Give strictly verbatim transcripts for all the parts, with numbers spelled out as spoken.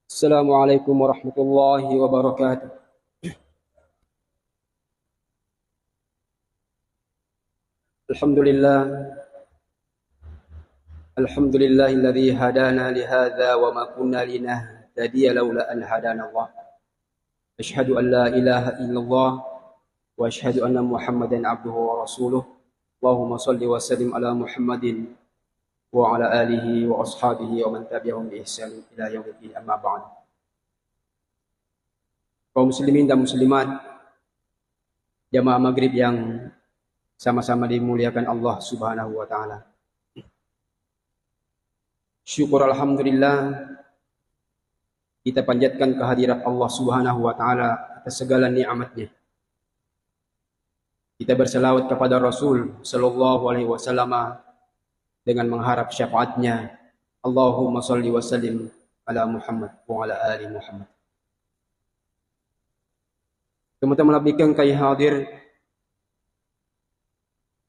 Assalamualaikum warahmatullahi wabarakatuh. Alhamdulillah. Alhamdulillahilladzi hadana lihadza wa ma kunna linahtadiya laula an hadana Allah. Asyhadu an la ilaha illallah wa asyhadu anna Muhammadan abduhu wa rasuluh. Allahumma salli wa sallim ala Muhammadin wa ala alihi wa ashabihi wa man tabi'ahum bi ihsanin ila yaumiddin, amma ba'd. Kaum muslimin dan muslimat, jamaah maghrib yang sama-sama dimuliakan Allah Subhanahu wa Ta'ala. Syukur alhamdulillah, kita panjatkan kehadirat Allah Subhanahu wa Ta'ala atas segala nikmatnya. Kita berselawat kepada Rasul sallallahu alaihi wasallam dengan mengharap syafaatnya. Allahumma salli wa sallim ala Muhammad wa ala ali Muhammad. Teman-teman, lebihkan kai hadir,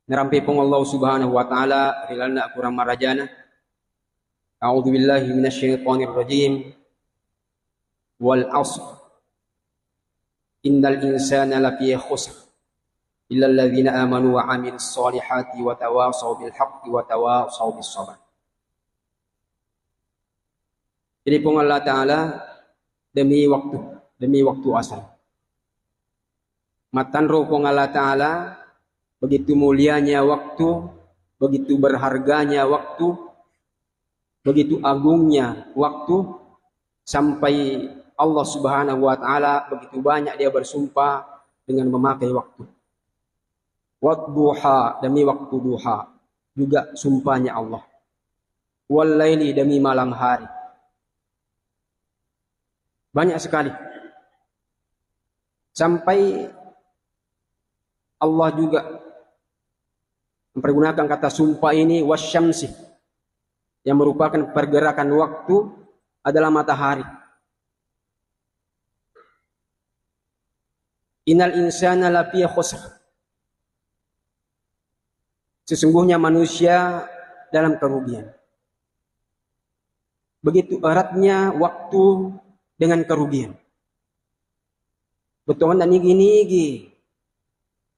narampe Puang Allah Subhanahu wa Ta'ala, ri lalenna akorang marajana. A'udzu billahi minasyaitonir rajim. Wal asr. Innal insana lafi khusr. Illa alladzina amanu wa amilus solihati wa tawasau bil haqqi wa tawasau bis sabr. Jadi Puang Allah Ta'ala, demi waktu, demi waktu asar. Mattanro Puang Allah Ta'ala, begitu mulianya waktu, begitu berharganya waktu, begitu agungnya waktu, sampai Allah Subhanahu wa Ta'ala begitu banyak Dia bersumpah dengan memakai waktu. Wadduha, demi waktu duha, juga sumpahnya Allah. Wal laili, demi malam hari. Banyak sekali. Sampai Allah juga mempergunakan kata sumpah ini, wasyamsi, yang merupakan pergerakan waktu adalah matahari. Innal insana lafi khusr. Sesungguhnya manusia dalam kerugian. Begitu eratnya waktu dengan kerugian. Bettuanna nigi-nigi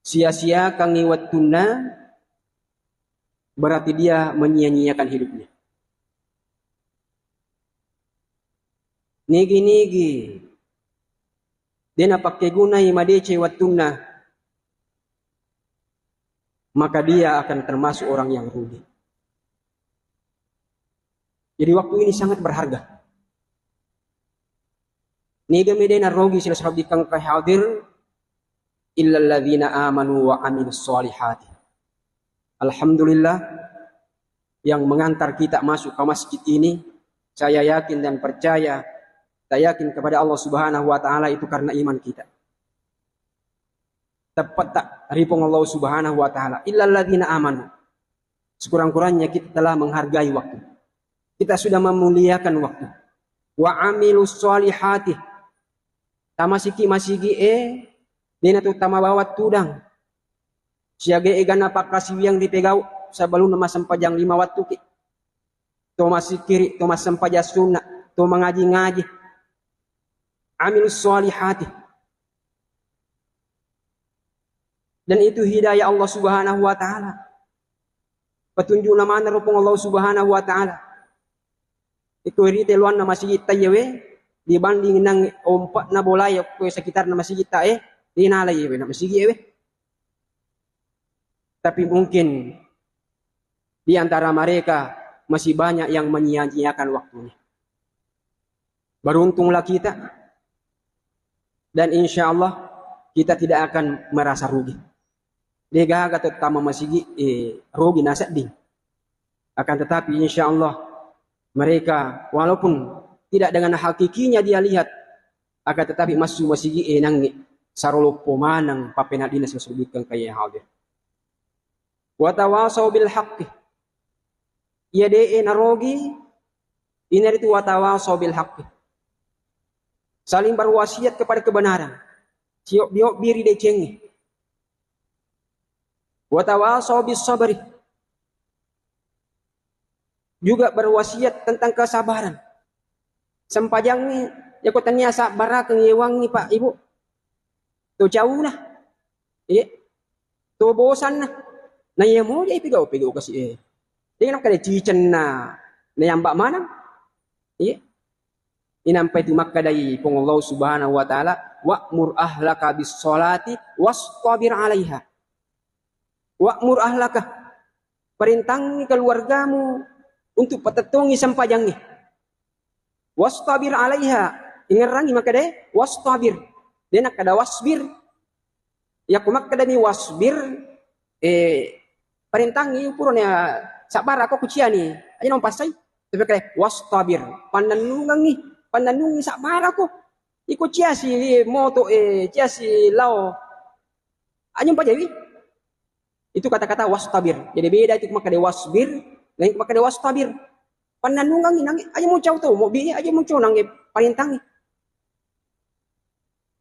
sia-siakangngi wettunna, berarti dia menyia-nyiakan hidupnya. Nigi-nigi de' napakkegunai madeceng wettunna, maka dia akan termasuk orang yang rugi. Jadi waktu ini sangat berharga. Niga mede' narugi silessureng wedding engka hadir, illalladzina amanu wa amilus solihati. Alhamdulillah, yang mengantar kita masuk ke masjid ini, saya yakin dan percaya, kita yakin kepada Allah Subhanahu wa Ta'ala itu karena iman kita. Teppetta ri Puang Allah Subhanahu wa Ta'ala, illalladzina amanu. Sekurang-kurangnya kita telah menghargai waktu. Kita sudah memuliakan waktu. Wa amilus solihati. Tamasiki masigi e, de' natu tamabawa tudang. Siaga e ganna pakkasiwiang ripegau sebelum massempajang lima wattu ki. To massikkiri, to massempajang sunna, to mangaji-ngaji. Amilus solihati. Dan itu hidayah Allah Subhanahu wa Ta'ala. Petunjukna maneng ro Puang Allah Subhanahu wa Ta'ala. Iko ri teluanna masigitta iyewe, dibanding nang ompa'na bolae ko sekitarna masigitta e, rinala iyewe na masigi ewe. Tapi mungkin di antara mereka masih banyak yang menyia-nyiakan waktunya. Beruntunglah kita, dan insya Allah kita tidak akan merasa rugi. De' gaga to tama masigi, eh, rugi nasedding. Akan tetapi insya Allah mereka walaupun tidak dengan hakikinya dia lihat, akan tetapi massu masigi e nangnge saroloppo maneng pappeneddinna silessureng wedding engka hadir. Watawasau bil haqqi. Iya de' e narogi, inaritu watawasau bil haqqi. Saling berwasiat kepada kebenaran. Siobbi-obbi ri decengnge. Watawasau bis sabri. Juga berwasiat tentang kesabaran. Sempajangngi, yako tania sabbarakeng yewangngi, Pak, Ibu. To cauna. Iya. To bosanna. Na iya moja ipigau-pigau kasi, eh. Dengan kada cicenna, na yamba maneng. Iya. Inampai tu makkadai Puang Allah Subhanahu wa Ta'ala, "Wa'mur ahlaka bis sholati wastabir 'alaiha." Wa'mur ahlaka, perintangi keluargamu untuk patettongi sempajangnge. Wastabir 'alaiha, ingerrangi makkadai wastabir. De' nakkada wasbir. Yakko makkadani wasbir, eh, parentangngi purana sabbarako kuciani. Aja nampassai. Tapi kale wastabir, pannennungengngi, pannennungengngi sabbarako. Iko ciasi moto, eh, ciasi lao. Aja mpajawi. Itu kata-kata wastabir. Jadi beda itu makkada wasbir, dan makkada wastabir. Pannennungengngi nangnge, aja muncau to, mobi, aja muncau nangnge parentangngi.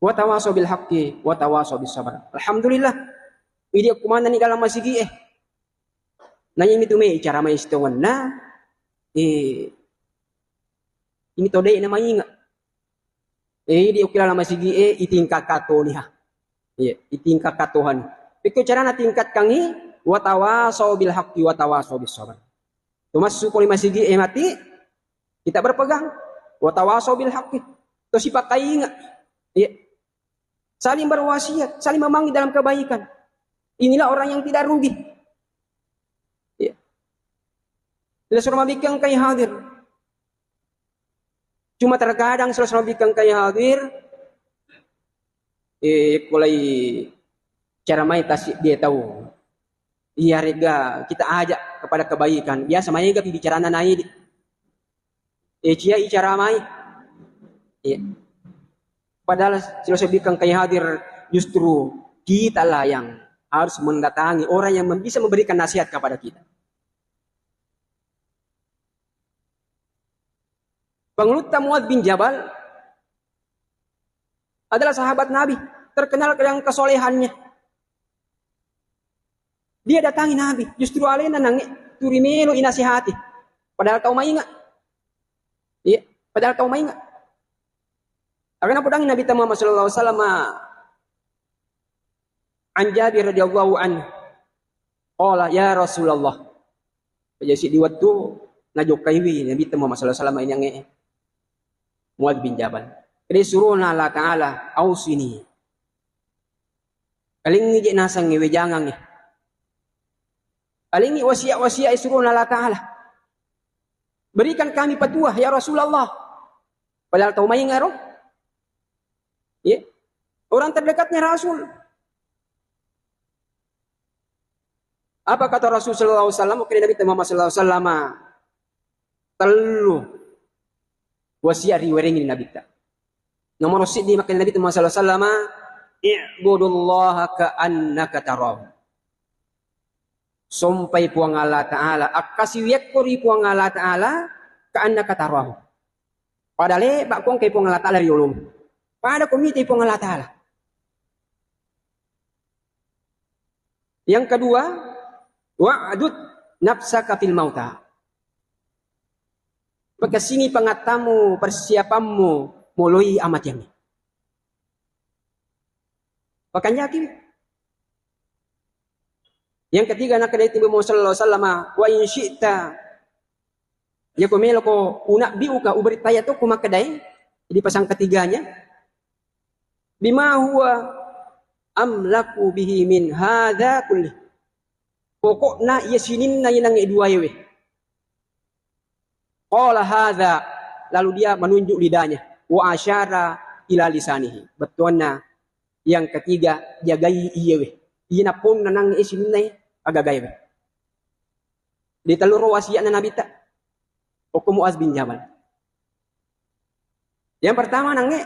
Wa tawasau bil haqqi, wa tawasau bis sabar. Alhamdulillah. Idi aku manenni dalam masigi, eh. Nanya ini tu me, cara mai sitongenna, eh, ini to de' na mainga. Eh, idi aku dalam masigi, eh, itingkat katoni ha. Iya, itingkat katohan. Pikku carana tingkatkangngi, wa tawasau bil haqqi, wa tawasau bis sabar. Tumassu pole masigi, eh, mati, kita berpegang. Wa tawasau bil haqqi. To sipakainga. Iya. Saling berwasiat, saling memanggil dalam kebaikan. Inilah orang yang tidak rugi. Iya. Tidak suruh mabikkang kai hadir. Cuma terkadang selo-selo bikkang kai hadir, eh, kulai cara mai tasik dia tahu. Iya rega kita ajak kepada kebaikan. Biasa mai ga bicarana nai di. Eh, cia icara mai. Iya. Padahal selo-selo bikkang kai hadir justru kitalah yang harus mendatangi orang yang bisa memberikan nasihat kepada kita. Pangulutta Muadz bin Jabal adalah sahabat Nabi, terkenal dengan kesolehannya. Dia datangi Nabi, justru alena nangnge turi melo inasihati. Padahal tau mainga. Iya, padahal tau mainga. Karena pedang Nabi Muhammad sallallahu alaihi wasallam, an Jabir radhiyallahu anhu. Qala, "Ya Rasulullah." Jadi di waktu najokkaiwi Nabi Muhammad sallallahu alaihi wasallam ini yang Muadz bin Jabal. Jadi surona Allah Ta'ala, "Ausini." Alingi je nasang wejangang. Alingi wasiat-wasiat surona Allah Ta'ala. "Berikan kami petua, ya Rasulullah." Padahal tau mainga ro. Iya. Orang terdekatnya Rasul. Apa kata Rasul sallallahu alaihi wasallam? Oke, Nabi Muhammad sallallahu alaihi wasallam. Tellu wasiat riwerengi Nabi ta. Nomor siddi makkeda Nabi Muhammad sallallahu alaihi wasallam, "I'budullaha ka'annaka tarahu." Sompai Puang Allah Ta'ala, akkasiwiakko ri Puang Allah Ta'ala, ka'annaka tarahu. Pada le'ba' ko engkai Puang Allah Ta'ala ri yolomu. Pada ko mitai Puang Allah Ta'ala. Yang kedua, wa'dud nafsaka fil mauta. Pakessingi pangattamu, persiapanmu moloi amatiangnge. Pakanjaki. Yang ketiga, nakkeda Nabi Muhammad sallallahu alaihi wasallam, "Wa in syi'ta," yako meloko, "unabbi'uka," uberittai to ku makkedai di pasang ketiganya, "bima huwa amlaku bihi min hadza kulli." Pokokna iya sininna iya nangnge duaewe. Qala hadza, lalu dia menunjuk lidahnya, wa asyara ila lisanihi. Bettuanna yang ketiga, jagai iyewe. Iyena ponna nangnge sininna e, agagaewe. Di telluro wasiatna Nabi ta, okko Muaz bin Jabal. Yang pertama nangnge,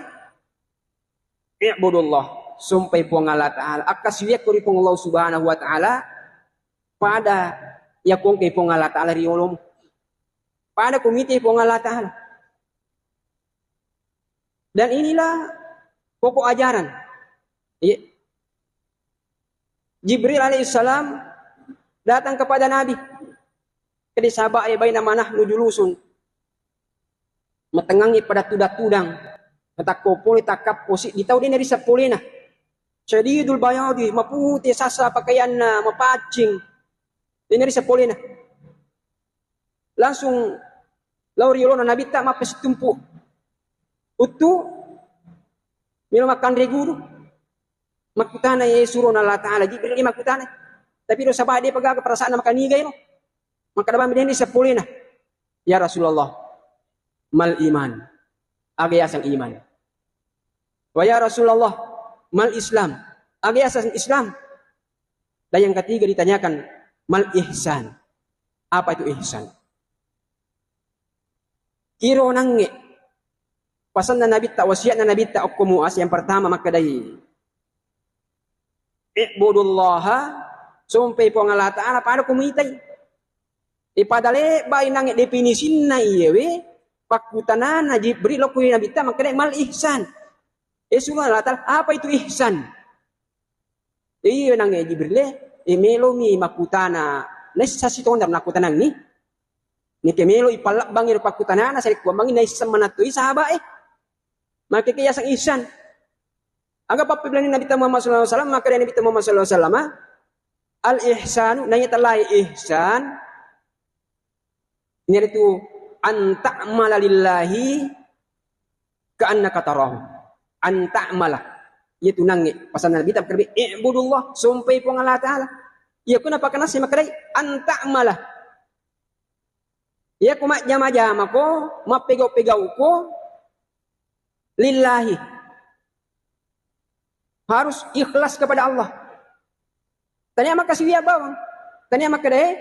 i'budullah, sompai Puang Allah Ta'ala. Akkasiwiakko ri Puang Allah Subhanahu wa Ta'ala, pada yakongke Puang Allah Ta'ala ri yolomu. Pada ko mitai Puang Allah Ta'ala. Dan inilah pokok ajaran. Iya. Jibril alaihissalam datang kepada Nabi. Jadi sahabat, "Eh, baina mana nujulusun?" Matengngangngi pada tudang-tudang. Matakko pole takkappo siddi tau de' narisseng polena. Syadidul bayadi, mapute sasa pakaianna, mapaccing. De' narisseng polena. Langsung lao ri yolona Nabitta mappasitumpu. Uttu, melo makkanre guru. Makkutana, eh, surona Allah Ta'ala, Jibril, eh, makkutana. Tapi ro saba' de' pa gaga perasaanna makaniga ero. Makkeda bawang de' narisseng polena. Ya Rasulullah, mal iman? Aga yaseng iman? Wa ya Rasulullah, mal Islam? Aga yaseng Islam? Dan yang ketiga ditanyakan, mal ihsan? Apa itu ihsan? Iro nangnge pasanna Nabitta, wasiatna Nabitta okko Muaz, yang pertama makkedai, "I'budullaha," sompai Puang Allah Ta'ala pada ko muitai. E, pada lebbai nangnge definisinna iyewe, pakkutanana Jibril okko Nabitta makkedai, "Mal ihsan?" E, surona Allah Ta'ala, apa itu ihsan? Iya nangnge Jibril, e, melomi makkutana, naisseng sitonda nakkutanangngi. Nike melo ipallebbangi ro pakkutanana, sarekkuammengngi naisseng manattoi sahaba'e. Makeke yaseng ihsan. Aga pappebelanni Nabitta Muhammad sallallahu alaihi wasallam, makkeda Nabitta Muhammad sallallahu alaihi wasallam, al ihsanu, naiya tellae ihsan, iyanaritu an ta'mala lillahi ka'annaka tarahu. An ta'mala. Iyatu nangnge pasanna Nabitta, "I'budullah," sompai Puang Allah Ta'ala. Iya kuna pakanassi makkedai, "An ta'mala." Iya ku majjama-jamako, mappegau-pegauko, lillahi. Harus ikhlas kepada Allah. Tania makkasiwiyang bawang. Tania makkedae,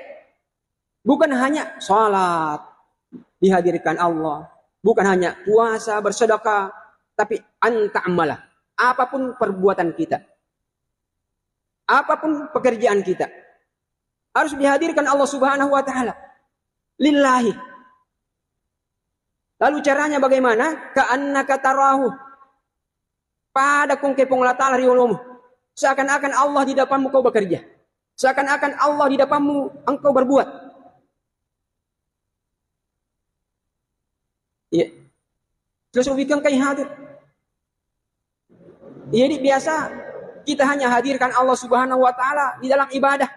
bukan hanya salat dihadirkan Allah, bukan hanya puasa, bersedekah, tapi an ta'mala. Apapun perbuatan kita, apapun pekerjaan kita, harus dihadirkan Allah Subhanahu wa Ta'ala. Lillahi. Lalu caranya bagaimana? Ka'annaka tarahu. Pada ko engka Puang Allah Ta'ala ri yolomu. Seakan-akan Allah di depanmu kau bekerja. Seakan-akan Allah di depanmu engkau berbuat. Iya. Terus ubikan kai hadir. Jadi biasa kita hanya hadirkan Allah Subhanahu wa Ta'ala di dalam ibadah.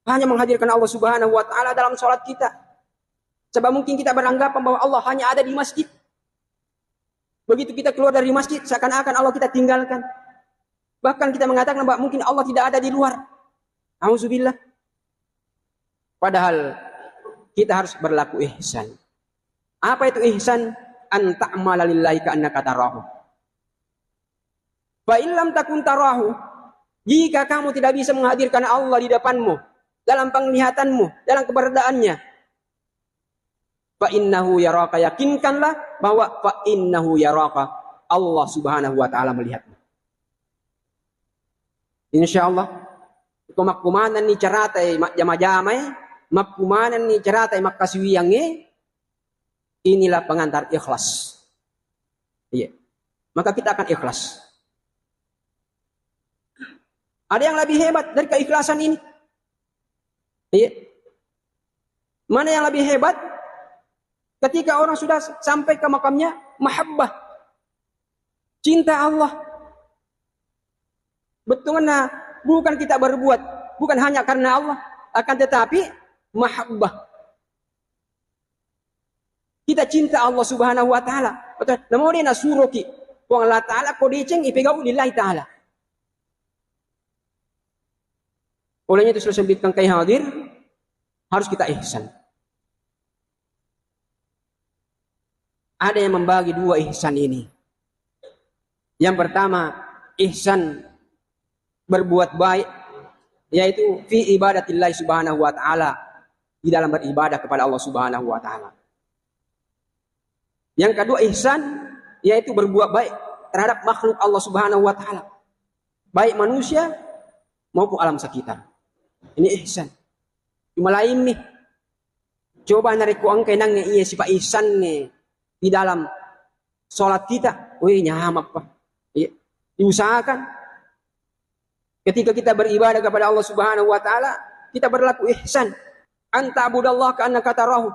Hanya menghadirkan Allah Subhanahu wa Ta'ala dalam sholat kita. Sebab mungkin kita beranggapan bahwa Allah hanya ada di masjid. Begitu kita keluar dari masjid, seakan-akan Allah kita tinggalkan. Bahkan kita mengatakan bahwa mungkin Allah tidak ada di luar. Auzubillah. Padahal kita harus berlaku ihsan. Apa itu ihsan? An ta'mala lillahi ka'annaka tarahu. Fa in lam takun tarahu, jika kamu tidak bisa menghadirkan Allah di depanmu, dalam penglihatanmu, dalam keberadaannya, fa innahu yaraka, yakinkanlah bahwa fa innahu yaraka, Allah Subhanahu wa Ta'ala melihatmu. Insya Allah, ko makkumanenni caratai majjama-jamai, makkumanenni caratai makkasiwiyangnge, inilah pengantar ikhlas. Iya. Maka kita akan ikhlas. Ada yang lebih hebat dari keikhlasan ini? Iya. Mana yang lebih hebat? Ketika orang sudah sampai ke makamnya, mahabbah. Cinta Allah. Bettuanna bukan kita berbuat, bukan hanya karena Allah, akan tetapi mahabbah. Kita cinta Allah Subhanahu wa Ta'ala. Betul. Namo de' nasuroki Puang Allah Ta'ala ko deceng ipegau lillahi ta'ala. Olehnya itu, sudah sebutkan kai hadir, harus kita ihsan. Ada yang membagi dua ihsan ini. Yang pertama, ihsan berbuat baik, yaitu fi ibadatillah Subhanahu wa Ta'ala, di dalam beribadah kepada Allah Subhanahu wa Ta'ala. Yang kedua, ihsan, yaitu berbuat baik terhadap makhluk Allah Subhanahu wa Ta'ala, baik manusia maupun alam sekitar. Ini ihsan. Cuma lain nih. Coba narekko engka nangnge iya sifat ihsanne di dalam sholat kita, weh, nyamappa. Iya. Diusahakan ketika kita beribadah kepada Allah Subhanahu wa Ta'ala, kita berlaku ihsan. An ta'budallaha ka'annaka tarahu.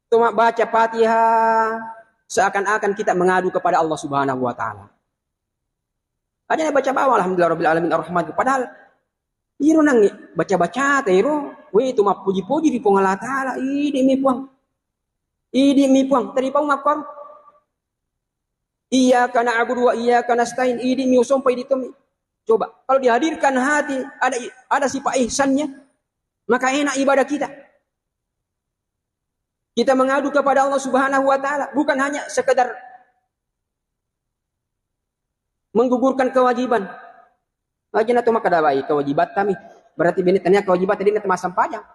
to mabbaca Fatihah seakan-akan kita mengadu kepada Allah Subhanahu wa Ta'ala. Aja na baca bawang, "Alhamdulillah Rabbil Alamin, Ar-Rahman." Padahal iro nangnge baca-baca ta iro, we, itu mappuji-puji ri Puang Allah Ta'ala. Idi mi Puang. Idi mi Puang. Tadi pau makkor. Iyyaka na'budu wa iyyaka nasta'in. Idi mi usompa, idi tommi. Coba, kalau dihadirkan hati, ada, ada sifat ihsannya, maka enak ibadah kita. Kita mengadu kepada Allah Subhanahu wa Ta'ala, bukan hanya sekedar menggugurkan kewajiban. Aja na to makkeda, "Wai, kewajiban kami." Berarti bene tania kewajiban tadi na to massempajang.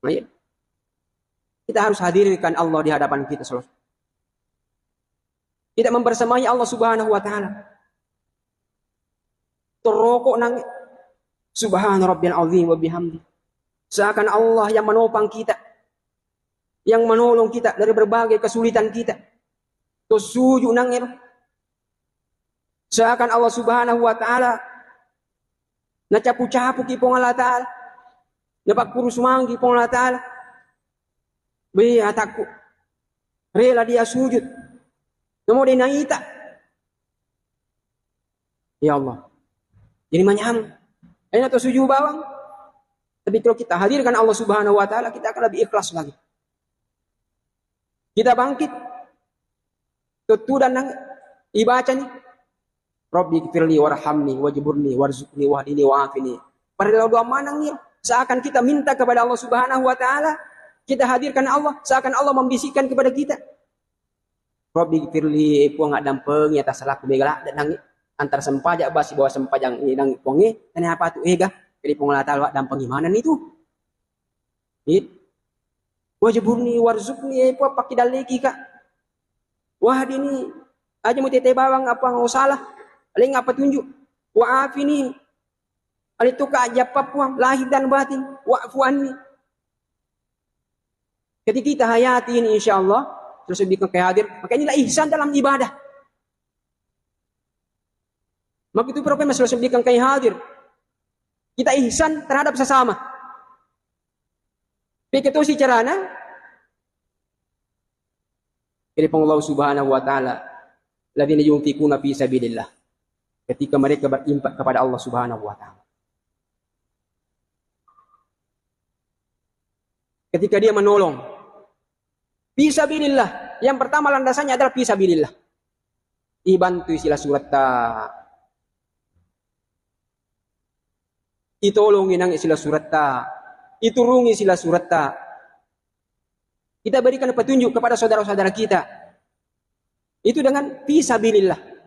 Nah, iya. Kita harus hadirkan Allah di hadapan kita selalu. Tidak membersamai Allah Subhanahu wa Ta'ala. Toroko nang, "Subhana Rabbiyal Azim wa bihamdi." Seakan Allah yang menopang kita, yang menolong kita dari berbagai kesulitan kita. To sujud nang ero. Seakan Allah Subhanahu wa Ta'ala nacapu-capuki Puang Allah Ta'ala. Napakkurus manggi Puang Allah Ta'ala. Be, atakku. Rela dia sujud. Namo de naita. Ya Allah. Jadi manyameng. Aina to sujud bawang. Tapi kalau kita hadirkan Allah Subhanahu wa Ta'ala, kita akan lebih ikhlas lagi. Kita bangkit. Tutudang nang ibaca ni. "Rabbi gfirli warhamni wajburni warzuqni wahdini wa'afini." Padahal doa maneng ni. Seakan kita minta kepada Allah Subhanahu wa Ta'ala, kita hadirkan Allah, seakan Allah membisikkan kepada kita. "Rabbi gfirli, eh Puang, addampengi atas salakku, mega ladde nangnge antara sempajang ba sibawa sempajang, eh, nang Puangnge, tania apa tu ega." Jadi Puang Allah Ta'ala, "Addampengi maneng ni tu." It. "Wajburni warzuqni, eh Puang, pakkidallekika. Wahdini, aja mutete bawang apa salah. Alengnga petunjuk. Wa'afini, alettuka ajappa Puang, lahir dan batin. Wa'fu anni." Ketika kita hayati ini, insya Allah, terus lebih ke hadir, maka inilah ihsan dalam ibadah. Maka itu perlu masih lebih ke hadir. Kita ihsan terhadap sesama. Pikir tu si carana. Jadi Puang Allah Subhanahu wa Ta'ala, "Ladzina yunfikuna fi sabilillah." Ketika mereka berinfak kepada Allah Subhanahu wa Ta'ala. Ketika dia menolong. Fi sabilillah. Yang pertama landasannya adalah fi sabilillah. Ibantui sila suretta. Itolongi nang sila suretta. Iturungi sila suretta. Kita berikan petunjuk kepada saudara-saudara kita. Itu dengan fi sabilillah.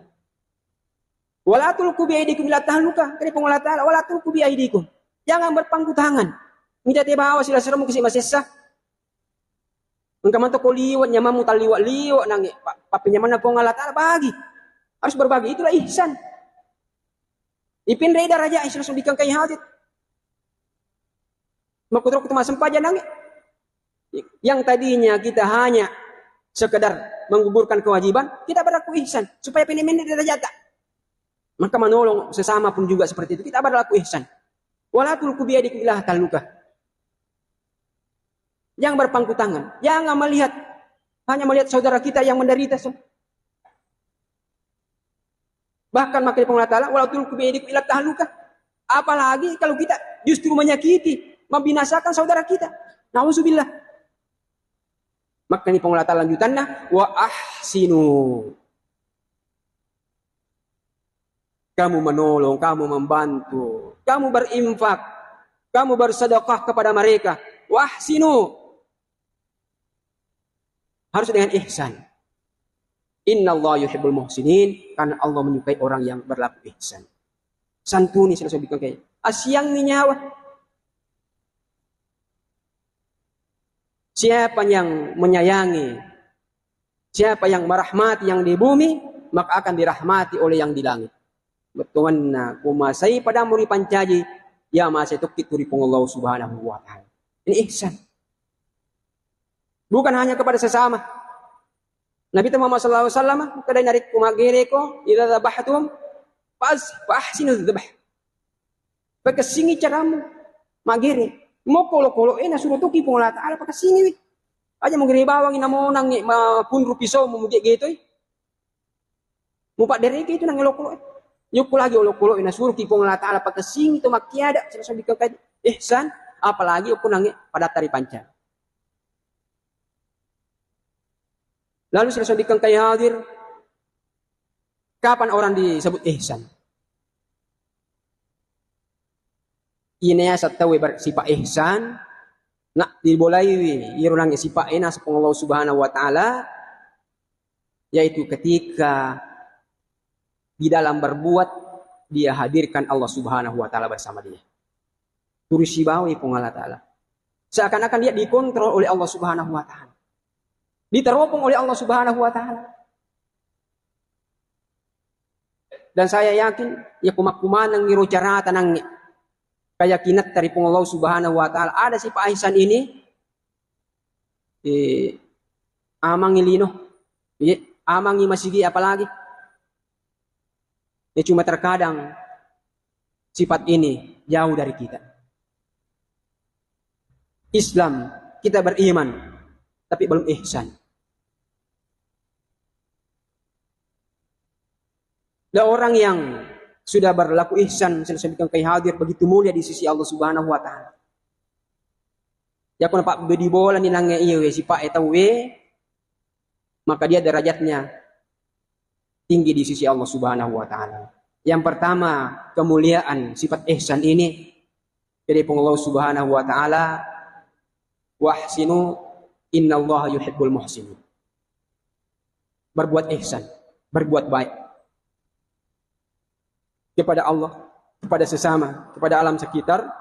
"Wala tulqu bi aidikum ila tahluka." Kata Puang Allah Ta'ala, "Wala tulqu bi aidikum." Jangan berpangku tangan. Mita te bawa sila siremu kasi masessa. Engka manto ko liwat nyamammu talliwat-liwat nangnge. Pa-, pappenyamanna Puang Allah Ta'ala bagi. Harus berbagi. Itulah ihsan. Ipinrei daraja ihsan langsung dikengkai hajat. Makkuterokku tuma sempajang nangnge. Yang tadinya kita hanya sekedar menggugurkan kewajiban, kita berlaku ihsan supaya pendek-pendek derajatnya. Maka menolong sesama pun juga seperti itu. Kita berlaku ihsan. "Wala tulqu bi aidikum ila tahluka." Jangan berpangku tangan. Jangan melihat, hanya melihat saudara kita yang menderita. Bahkan makanya Puang Allah Ta'ala, "Wala tulqu bi aidikum ila tahluka." Apalagi kalau kita justru menyakiti, membinasakan saudara kita. Nauzubillah. Makanya Puang Allah Ta'ala lanjutanna, "Wa ahsinu." Kamu menolong, kamu membantu, kamu berinfak, kamu bersedekah kepada mereka. Wa ahsinu. Harus dengan ihsan. "Innallaha yuhibbul muhsinin," karena Allah menyukai orang yang berlaku ihsan. Santuni sila sobi kengkai. Asiangi nyawa. Siapa yang menyayangi, siapa yang merahmati yang di bumi, maka akan dirahmati oleh yang di langit. Bettuanna, kumasai padamu ripancaji, ya masai tokki tu ri Puang Allah Subhanahu wa Ta'ala. Ini ihsan. Bukan hanya kepada sesama. Nabi Muhammad sallallahu alaihi wasallam, kada narik kumagereko, "Idza dzabahtum fas-, fa ahsinu dzabah." Pakessingi caramu maggere. Mo kolo-kolo e nasuro toki Puang Allah Ta'ala pakessingi wi. Aja mugere bawangi namonangnge mapunru pisau mu muge getoi. Mupaddereke itu nangnge olokolo'e. Yukku lagi olokolo'e nasuruki Puang Allah Ta'ala pakessingi to makkiada, sira soddikeng kai ihsan, apalagi okko nangnge padatta ripanca. Lalu sira soddikeng kai hadir, kapan orang disebut ihsan? Iyana yaseng tauwe ber-, sipa ihsan, na dibolaiwi iyaro nangnge sipa e naseng Puang Allah Subhanahu wa Ta'ala, yaitu ketika di dalam berbuat dia hadirkan Allah Subhanahu wa Ta'ala bersama dia. Turusi bawai Puang Allah Ta'ala. Seakan-akan dia dikontrol oleh Allah Subhanahu wa Ta'ala. Diteropong oleh Allah Subhanahu wa Ta'ala. Dan saya yakin, ya kumakkumaneng iro carata nangnge keyakinan dari Puang Allah Subhanahu wa Ta'ala. Ada sipa ihsan ini, eh, amangi lino, iya, amangi masigi apalagi. Ya cuma terkadang sifat ini jauh dari kita. Islam, kita beriman, tapi belum ihsan. Dan orang yang sudah berlaku ihsan, sira soddikeng kai hadir, begitu mulia di sisi Allah Subhanahu wa Ta'ala. Yakko napabbedi bolani nangnge iyewe sipa e tauwe, maka dia derajatnya tinggi di sisi Allah Subhanahu wa Ta'ala. Yang pertama, kemuliaan sifat ihsan ini dari Puang Allah Subhanahu wa Ta'ala, "Wahsinu innallaha yuhibbul muhsinin." Berbuat ihsan, berbuat baik kepada Allah, kepada sesama, kepada alam sekitar.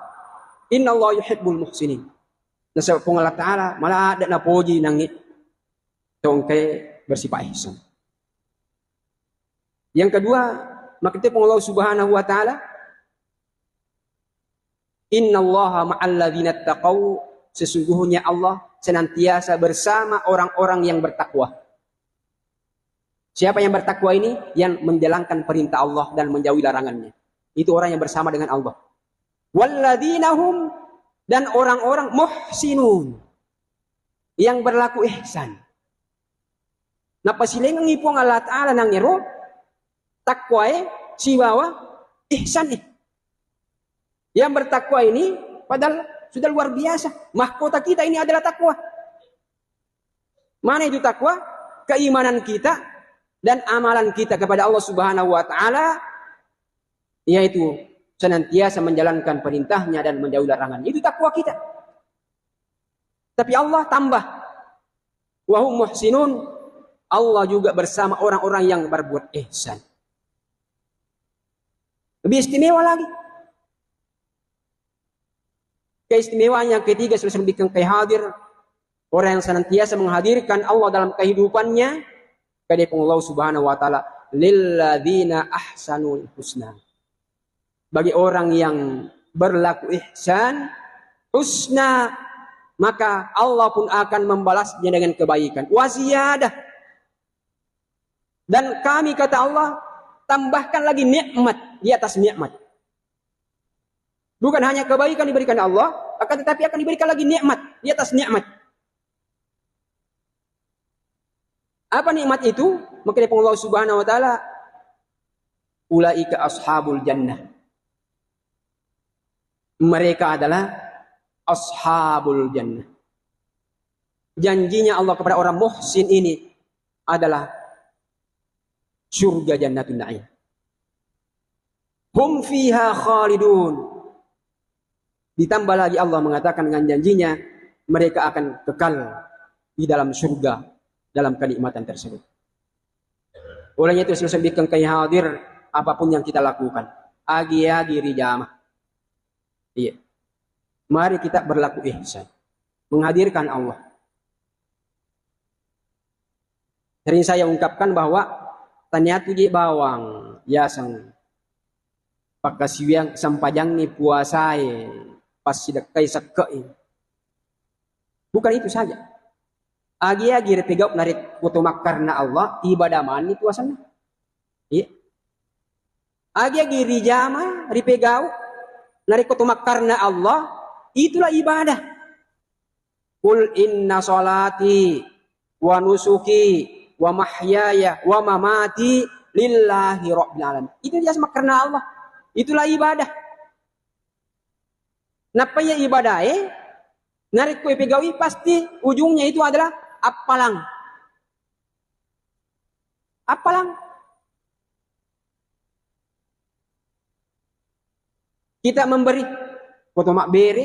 "Innallaha yuhibbul muhsinin." Nasaba Puang Allah Ta'ala mala ada napoji nangnge tongke bersifat ihsan. Yang kedua, makkedai Puang Allah Subhanahu wa Ta'ala, "Innallaha ma'al ladzina taqau," sesungguhnya Allah senantiasa bersama orang-orang yang bertakwa. Siapa yang bertakwa ini? Yang menjalankan perintah Allah dan menjauhi larangannya. Itu orang yang bersama dengan Allah. "Walladzina hum," dan orang-orang muhsinun, yang berlaku ihsan. Napasilengengngi Puang Allah Ta'ala nangero takwae sibawa ihsan e. Yang bertakwa ini padahal sudah luar biasa. Mahkota kita ini adalah takwa. Mana itu takwa? Keimanan kita dan amalan kita kepada Allah Subhanahu wa Ta'ala, yaitu senantiasa menjalankan perintahnya dan menjauhi larangan. Itu takwa kita. Tapi Allah tambah, "Wahum muhsinun," Allah juga bersama orang-orang yang berbuat ihsan. Lebih istimewa lagi. Keistimewaan yang ketiga, sira soddikeng kai hadir, orang yang senantiasa menghadirkan Allah dalam kehidupannya, kedai Puang Allah Subhanahu wa Ta'ala, "Lilladzina ahsanul husna." Bagi orang yang berlaku ihsan, husna, maka Allah pun akan membalasnya dengan kebaikan. Wa ziyadah. Dan kami, kata Allah, tambahkan lagi nikmat di atas nikmat. Bukan hanya kebaikan diberikan Allah, akan tetapi akan diberikan lagi nikmat di atas nikmat. Apa nikmat itu? Maka dari Allah Subhanahu wa Ta'ala, "Ulaika ashabul jannah." Mereka adalah ashabul jannah. Janjinya Allah kepada orang muhsin ini adalah surga Jannatun Na'im. "Hum fiha khalidun." Ditambah lagi Allah mengatakan dengan janjinya, mereka akan kekal di dalam surga, dalam kenikmatan tersebut. Olehnya itu, sira soddikeng kai hadir, apapun yang kita lakukan, agi-agi rijama. Iya. Mari kita berlaku ihsan, menghadirkan Allah. Sering saya ungkapkan bahwa tania tu je bawang yaseng pakkasiwiang, sempajangngi puasae, passidekkai sekke'i. Bukan itu saja. Agi-agi ripegau narekko to makkarna Allah, ibadah mani tu asenna. Iya. Agi-agi rijama, ripegau narekko to makkarna Allah, itulah ibadah. "Qul inna salati wa nusuki wa mahyaya wa mamati lillahi rabbil alamin." Itu dia sama karena Allah. Itulah ibadah. Nappa iya ibadae, narekko ipegaui, pasti ujungnya itu adalah appalang. Appalang. Kita memberi, ko to mabbere,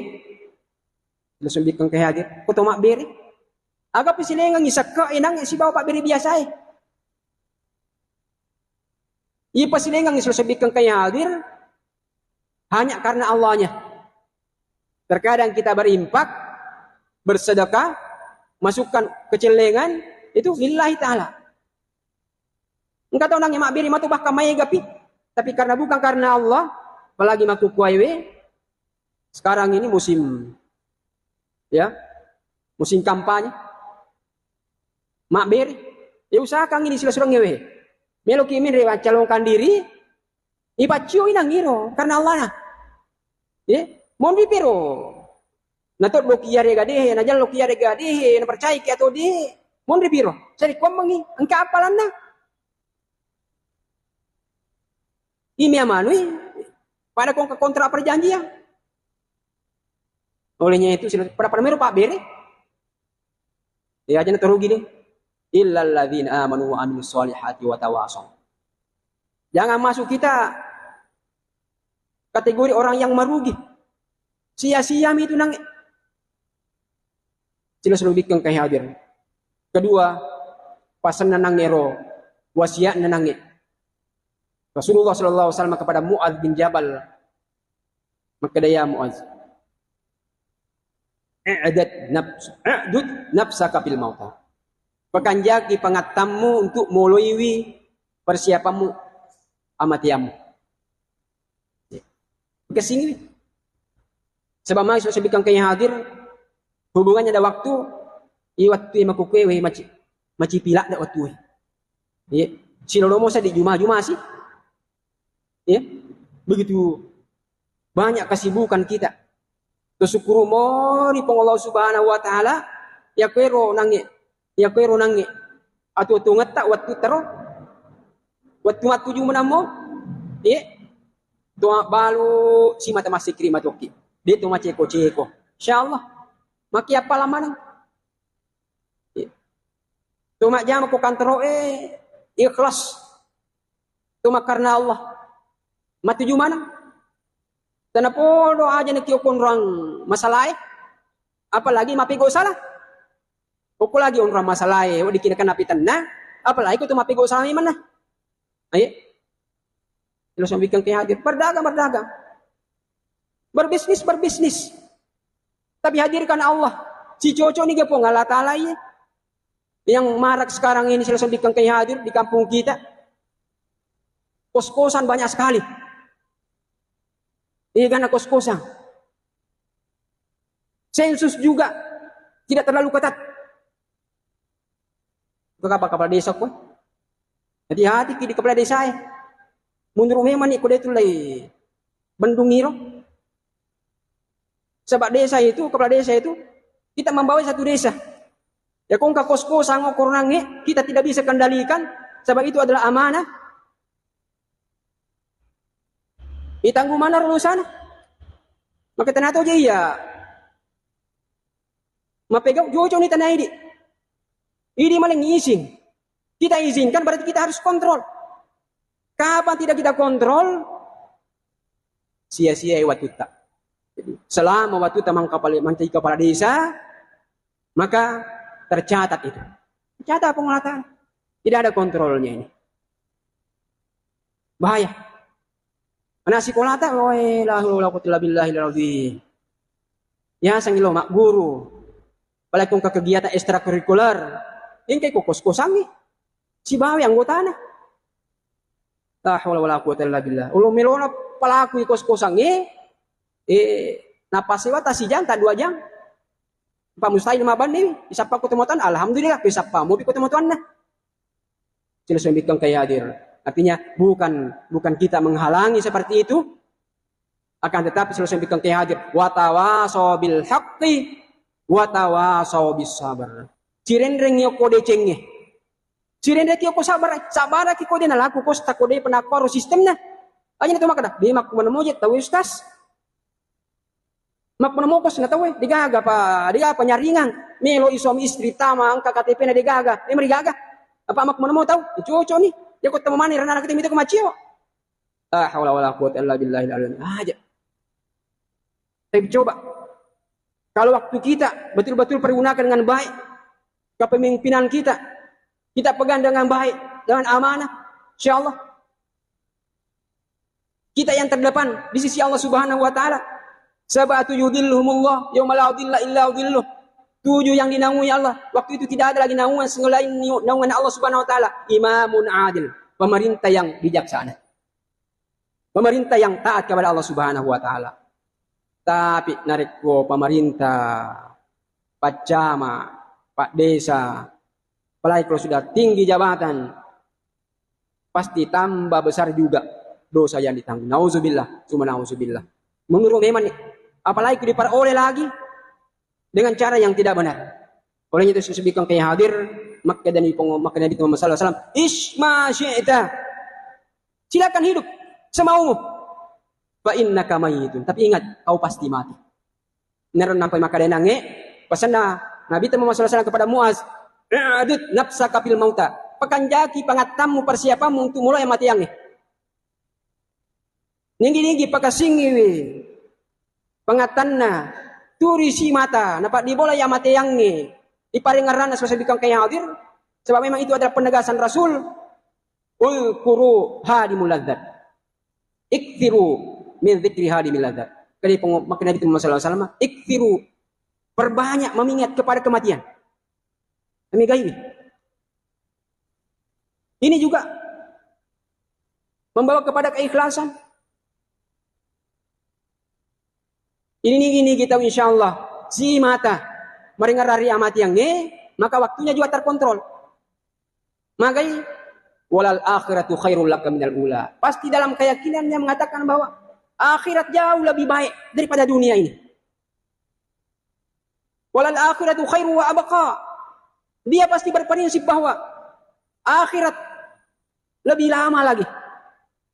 langsung bikkeng ke hadir, ko to mabbere. Aga pasilengengngi sekke enang sibawa pabbere biasae. Iya pasilengengngi langsung bikkeng ke hadir, hanya karena Allahnya. Terkadang kita berinfak, bersedekah, masukkan kecellengan, itu lillahi ta'ala. Engka tau nangnge mabbere matu bahkan maegapi, tapi karena bukan karena Allah, apalagi makkukuaewe, sekarang ini musim, ya, musim kampanye, mabbere, ya usahakan ini sila-sulangnge we. Meloki minre maccalonkan diri, ipaccio inang iro karena Allah na. Ya, monri piro. Natoddoki iyarega dehe, najalloki iyarega dehe, napercaiki atau dehe, monri piro. Sari kuammengi, engka appalanna. Imi amanui, pada kongka kontrak perjanjian. Olehnya itu, sila-, pada-pada mero pabbere. Ya, aja na terugi deh. Illalladzina amanu wa amilus solihati wa tawasau. Jangan masuk kita kategori orang yang merugi. Sia-sia mi itu nang. Sila selalu bikin kayak hadir. Kedua, pasanna nang ero, wasiatna nang e. Rasulullah sallallahu alaihi wasallam kepada Muadz bin Jabal, makkeda, "Ya Muadz, i'dad nafs, i'dud nafsaka fil mauta." Pekanjaki pangattammu untuk moloiwi persiapanmu amatiammu. Kessingi. Sebab mai sebikang kaya hadir, hubungannya ada waktu, i waktu yang makukue, weh, maci, maci pilak ada waktu, weh. Iya. Silolomo sa di juma-juma sih. Ya, begitu banyak kesibukan kita. Tersyukuru mori Puang Allah Subhanahu wa Ta'ala, ya kuero nange, ya kuero nange. Atu-atu ngetta waktu tero, waktu matuju menamo, ya, doa balu si mata masih krim atoki. Dia tu maceko-ceko. Insya Allah, maki apa lama nang. Ya. Tu majjama ko kantoro, eh, ikhlas. Tu makarna Allah. Matuju maneng. Tanapodo aja na kio konrang masalae. Apalagi mapego salah. Pokok lagi onrang masalae, wedding kina kena pitenna. Apalagi ko tu mapego salah memang nah. Ayo. Langsung bikin kayak hadir. Berdagang, berdagang. Berbisnis, berbisnis. Tapi hadirkan Allah. Si cocok nih, Puang Allah Ta'ala, iya. Yang marak sekarang ini, saya langsung bikin kayak hadir di kampung kita. Kos-kosan banyak sekali. Iya, karena kos-kosan. Sensus juga tidak terlalu ketat. Kepala, kepala desa ko. Hati-hati ki di kepala desa e. Menurut memang ni ko dia tu lai bendung iro. Sebab desa itu, kepala desa itu, kita membawa satu desa. Ya kongka kos-kosan, koronange, kita tidak bisa kendalikan, sebab itu adalah amanah. Itanggung mana urusan? Maka tanato je iya. Mapegau jojo ni tanah idi. Idi maling izin. Kita izinkan berarti kita harus kontrol. Kapan tidak kita kontrol, sia-sia waktu tak. Jadi, selama waktu tak mangkapale-, mantai kepala desa, maka tercatat itu. Tercatat pengelolaan. Tidak ada kontrolnya ini. Bahaya. Anak sekolah tak, oh, eh, la haula wala quwwata illa billahil azim. Ya, sang ilo mak guru. Apalagi ke kegiatan ekstrakurikuler. Ini kayak kos-kosan nih. Si bawa anggotana. La haula wala quwwata illa billah. Ulun melona pelaku kos-kosan, eh, eh, napa sewa tak sijang, tak dua jam. Pak mustahil mabanni, isappa ko temotan, alhamdulillah, isappa mopi ko temotan nah. Sila sembikang kayak hadir. Artinya bukan, bukan kita menghalangi seperti itu, akan tetapi sila sembikang kayak hadir. Watawasau bil haqqi Wa tawasau bis sabr. Cirenreng yoko decengnge. Cirenreng yoko sabar, sabaraki ko de nalaku ko sta ko de penako aro sistemna. Aja na to makkeda, de makku mana moje tau ustaz. Makku mana mokos na tau, degaga pa, degaga pa nyaringang. Melo i suami istri tama angka K T P na degaga, memang degaga. Apa makku mana mau tau? Cocok ni. Ya ko tama mana rana kita mita ko macio. La haula wala quwwata illa billahil aliyil aja. Tapi coba, kalau waktu kita betul-betul pergunakan dengan baik kepemimpinan kita, kita pegang dengan baik, dengan amanah, insya Allah kita yang terdepan di sisi Allah Subhanahu wa Ta'ala. Sab'atu yudhilluhumullah yauma la dhilla illa dhilluh. Tujuh yang dinaungi Allah. Waktu itu tidak ada lagi naungan selain naungan Allah Subhanahu wa Ta'ala. Imamun adil, pemerintah yang bijaksana. Pemerintah yang taat kepada Allah Subhanahu wa Ta'ala. Tapi narekko pemerintah, Pak Camat, Pak Desa, apalagi kalau sudah tinggi jabatan, pasti tambah besar juga dosa yang ditanggung. Nauzubillah, cuma nauzubillah. Menurut memang nih, apalagi diperoleh lagi dengan cara yang tidak benar. Oleh itu, sebutkan kayak hadir, maka dari pengumuman, maka Nabi Muhammad sallallahu alaihi wasallam, "Ish ma syi'ta." Silakan hidup semaumu. "Fa innaka mayyitun." Tapi ingat, kau pasti mati. Nero nampai makkadenangnge, pesanna Nabi Muhammad sallallahu alaihi wasallam kepada Muaz, "I'dud nafsaka fil mauta." Pekanjaki pangattammu, persiapanmu untuk mulai matiangnge. Ninggi-ninggi pakasingiwi pangatanna, turisi mata, napaddibola ya mateangnge, iparengngeranna sebab kayak hadir, sebab memang itu adalah penegasan Rasul, "Ulkuru hadimul ladzat. Ikthiru min dzikri hadimil ladzat." Kali pengo-, makanya Nabi Muhammad sallallahu alaihi wasallam, "Ikthiru, perbanyak memingat kepada kematian." Kami gaiwi. Ini juga membawa kepada keikhlasan. Ini, ini kita, insya Allah, si mata maringerrang ri amatiangnge, maka waktunya juga terkontrol. Magai, "Walal akhiratu khairul laka minal ula." Pasti dalam keyakinan yang mengatakan bahwa akhirat jauh lebih baik daripada dunia ini. "Walal akhiratu khairu wa abqa." Dia pasti berprinsip bahwa akhirat lebih lama lagi.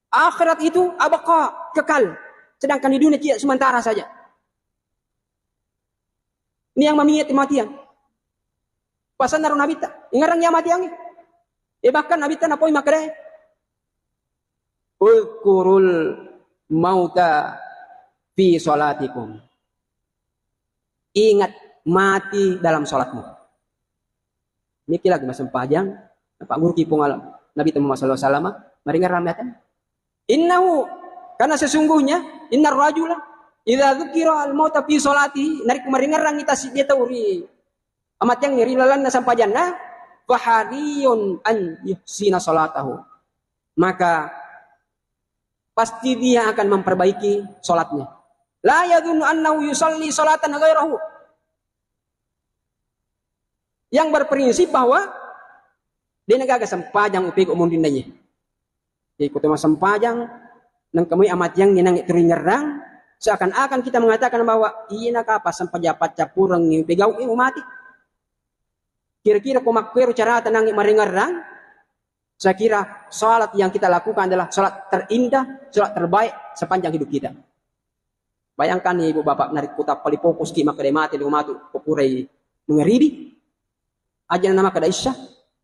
Akhirat itu abqa, kekal. Sedangkan di dunia tidak sementara saja. Ini yang mamiat matian. Pasanna ro Nabitta, ingerang ya matiangnge. Eh, bahkan Nabitta napoi makkeda, "Ulkurul mauta fi salatikum." Ingat mati dalam salatmu. Niki lagi massempajang, Pak Guru ki Puang Nabi Muhammad sallallahu alaihi wasallam, maringerrang mati. Innahu, karena sesungguhnya, innar rajula idza dzukira al mauta fi salatihi, narekko maringerrang ita siddi tau ri amatiang ri lalanna sampajanna, fahariyun an yuhsina salatahu. Maka pasti dia akan memperbaiki salatnya. La yadzunnu annahu yusalli salatan ghairahu. Yang berprinsip bahwa de' nagaga sempajang upego monrinna iye. Jadi, ko to massempajang, nengka moi amatiang nangnge teringerrang, seakan-akan kita mengatakan bahwa, "Iyena kapa sempajang paccappurengngi upegau, eh, mati." Kira-kira ko makkuero carata nangnge maringerrang, saya kira salat yang kita lakukan adalah salat terindah, salat terbaik sepanjang hidup kita. Bayangkan, Ibu Bapak, narekko tappali fokus ki makkeda mate, lo matu ko purai mangaribi. Aja na makkeda isya,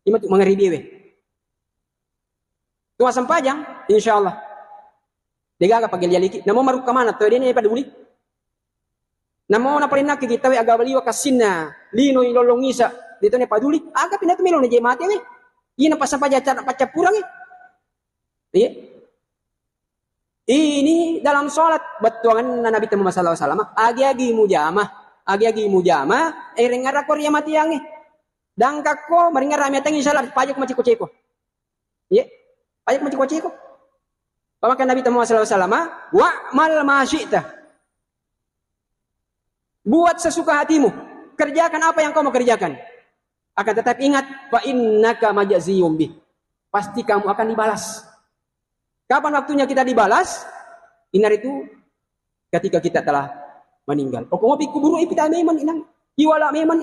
imatu mangaribi we. Tua sempajang, insya Allah. Degaga pagel yaliki. Namo marukka mana, to dene paduli. Namo napalinnaki kita we aga baliwa kassinna, lino ilolong isa, de' to ne paduli. Aga pinatu melo ne je mate we. Ina pasapa jaca paccappurang we. Iya. Ini dalam sholat, bettuanganna Nabi Muhammad sallallahu alaihi wasallam, agi-agi mujama, agi-agi mujama, eh, rengarako ria matiangnge. Dangkakko, maringarra miatangngi salat, pajak maciko-ciko. Iya. Pajak maciko-ciko. Pamaka Nabi Muhammad sallallahu alaihi wasallam, "Wa'mal ma syi'ta." Buat sesuka hatimu. Kerjakan apa yang kau mau kerjakan. Akan tetapi ingat, "Fa innaka majziyun bih." Pasti kamu akan dibalas. Kapan waktunya kita dibalas? Inaritu ketika kita telah meninggal. Pokoknya pi kuburu ipita memang inang. Iwala memang.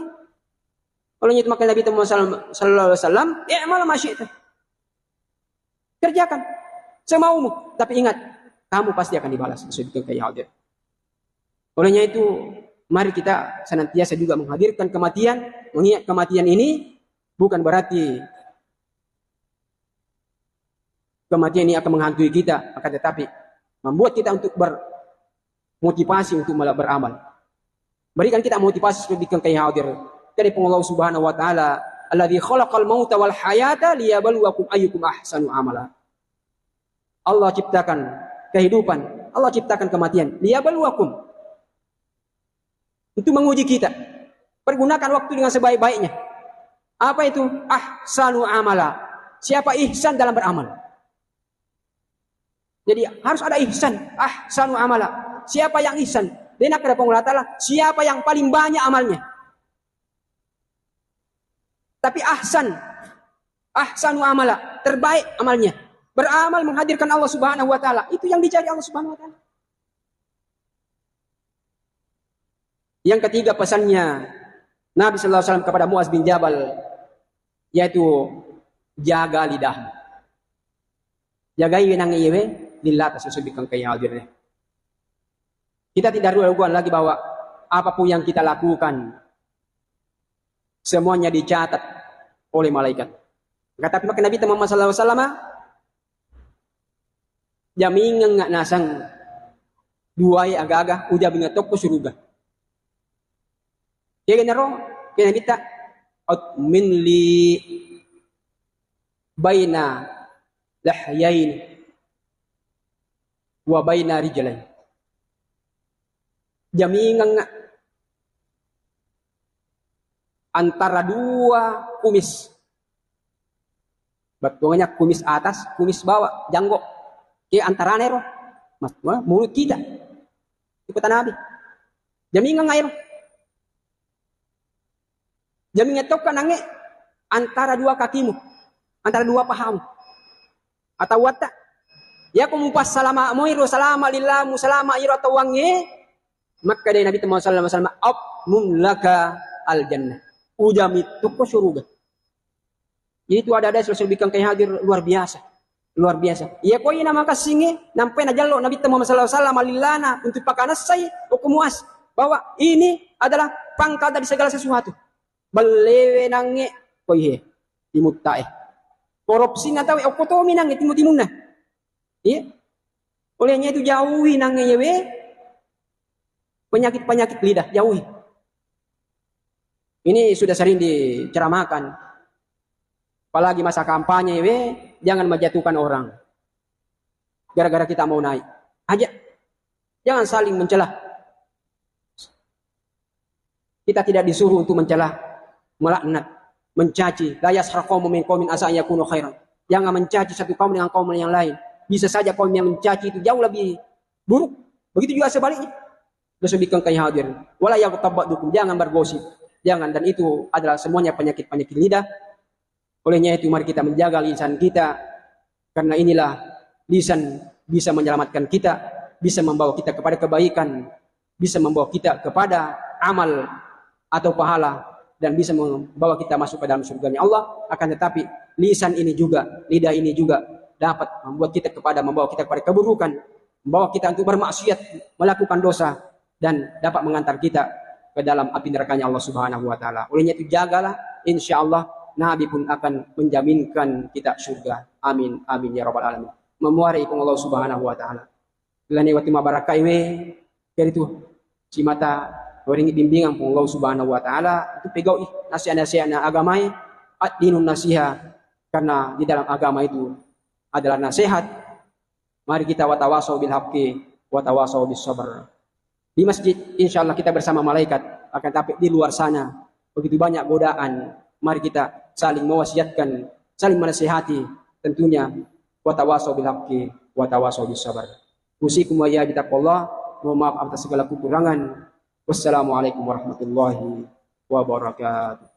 Oleh itu maka Nabi Muhammad sallallahu alaihi wasallam, "I'mal ma syi'ta." Kerjakan semaumu, tapi ingat, kamu pasti akan dibalas. Maksudnya kayak hadir. Olehnya itu, mari kita senantiasa juga menghadirkan kematian, mengingat kematian ini bukan berarti kematian ini akan menghantui kita, akan tetapi membuat kita untuk bermotivasi untuk malah beramal. Berikan kita motivasi seperti yang kayak hadir. Jadi Puang Allah Subhanahu wa Ta'ala, "Alladzi khalaqal mauta wal hayata liyabluwakum ayyukum ahsanu amala." Allah ciptakan kehidupan, Allah ciptakan kematian. Liyabluwakum. Untuk menguji kita. Pergunakan waktu dengan sebaik-baiknya. Apa itu? Ahsanu amala. Siapa ihsan dalam beramal? Jadi harus ada ihsan. Ahsanu amala. Siapa yang ihsan? Dia nak kena pengulang Ta'ala. Siapa yang paling banyak amalnya? Tapi ahsan. Ahsanu amala. Terbaik amalnya. Beramal menghadirkan Allah Subhanahu wa Ta'ala. Itu yang dicari Allah Subhanahu wa Ta'ala. Yang ketiga pesannya Nabi sallallahu alaihi wasallam kepada Muaz bin Jabal, yaitu jaga lidah. Jagai wenang iyewe lillah tasubikang kaya hadirnya. Kita tidak ragu lagi bahwa apapun yang kita lakukan, semuanya dicatat oleh malaikat. Kata Nabi Muhammad sallallahu alaihi wasallam, jamingeng nasang duae aga-aga, ujamingeng tokko suruga. Kegenaro, kena kita, "Atmin li baina lahyain wa baina rijlain." Jamingeng antara dua kumis. Bettuannya kumis atas, kumis bawah, janggo. Ke antarane ro. Mas, mulut kita. Ikut Nabi. Jamingeng aero. Jamingeng tokka nange antara dua kakimu, antara dua pahamu. Atau watta. Ya ko mupassalama moiro salama lillamu salama iro atau wange. Maka dari Nabi Muhammad sallallahu alaihi wasallam, "Atmin laka al jannah." Ujami tukko suruga. Itu ada-ada selalu bikang kayak hadir luar biasa. Luar biasa. Iya koi nama kassinge, nampai najallo Nabi Muhammad sallallahu alaihi wasallam lillana untuk pakanasai hukum Muaz bahwa ini adalah pangkal dari segala sesuatu. Bellewe nange koi he, timuttae. Korupsi na tawe okko tomi nange timu-timunna. Iya. Olehnya itu jauhi nange yewe penyakit-penyakit lidah, jauhi. Ini sudah sering diceramahkan. Apalagi masa kampanye, we, jangan menjatuhkan orang. Gara-gara kita mau naik. Aja. Jangan saling mencela. Kita tidak disuruh untuk mencela, melaknat, mencaci. La yaskhar qaumun min qaumin asa an yakunu khairan. Jangan mencaci satu kaum dengan kaum yang lain. Bisa saja kaum yang mencaci itu jauh lebih buruk. Begitu juga sebaliknya. Nasabbikeng kaya hadir. Wala yaghtab ba'dukum, jangan bergosip. Jangan, dan itu adalah semuanya penyakit-penyakit lidah. Olehnya itu mari kita menjaga lisan kita, karena inilah lisan bisa menyelamatkan kita, bisa membawa kita kepada kebaikan, bisa membawa kita kepada amal atau pahala, dan bisa membawa kita masuk ke dalam surganya Allah. Akan tetapi lisan ini juga, lidah ini juga dapat membuat kita kepada, membawa kita kepada keburukan, membawa kita untuk bermaksiat, melakukan dosa, dan dapat mengantar kita ke dalam api nerakanya Allah Subhanahu wa Ta'ala. Olehnya itu jagalah, insya Allah Nabi pun akan menjaminkan kita surga. Amin, amin ya rabbal alamin. Memuari Ipung Allah Subhanahu wa Ta'ala. Lani waktu mabarakai we, jadi tu, si mata waringi bimbingan Ipung Allah Subhanahu wa Ta'ala, itu pegau ih, nasihat-nasihat na agamai, ad-dinun nasiha, karena di dalam agama itu adalah nasihat, Mari kita watawasau bil haqqi, watawasau bis sabr. Di masjid, insya Allah kita bersama malaikat, akan tapi di luar sana, begitu banyak godaan. Mari kita saling mewasiatkan, saling menasihati. Tentunya, watawasau bil haqqi, watawasau bis sabr. Usikum wa iyyakum bitaqwallah. Mohon maaf atas segala kekurangan. Wassalamualaikum warahmatullahi wabarakatuh.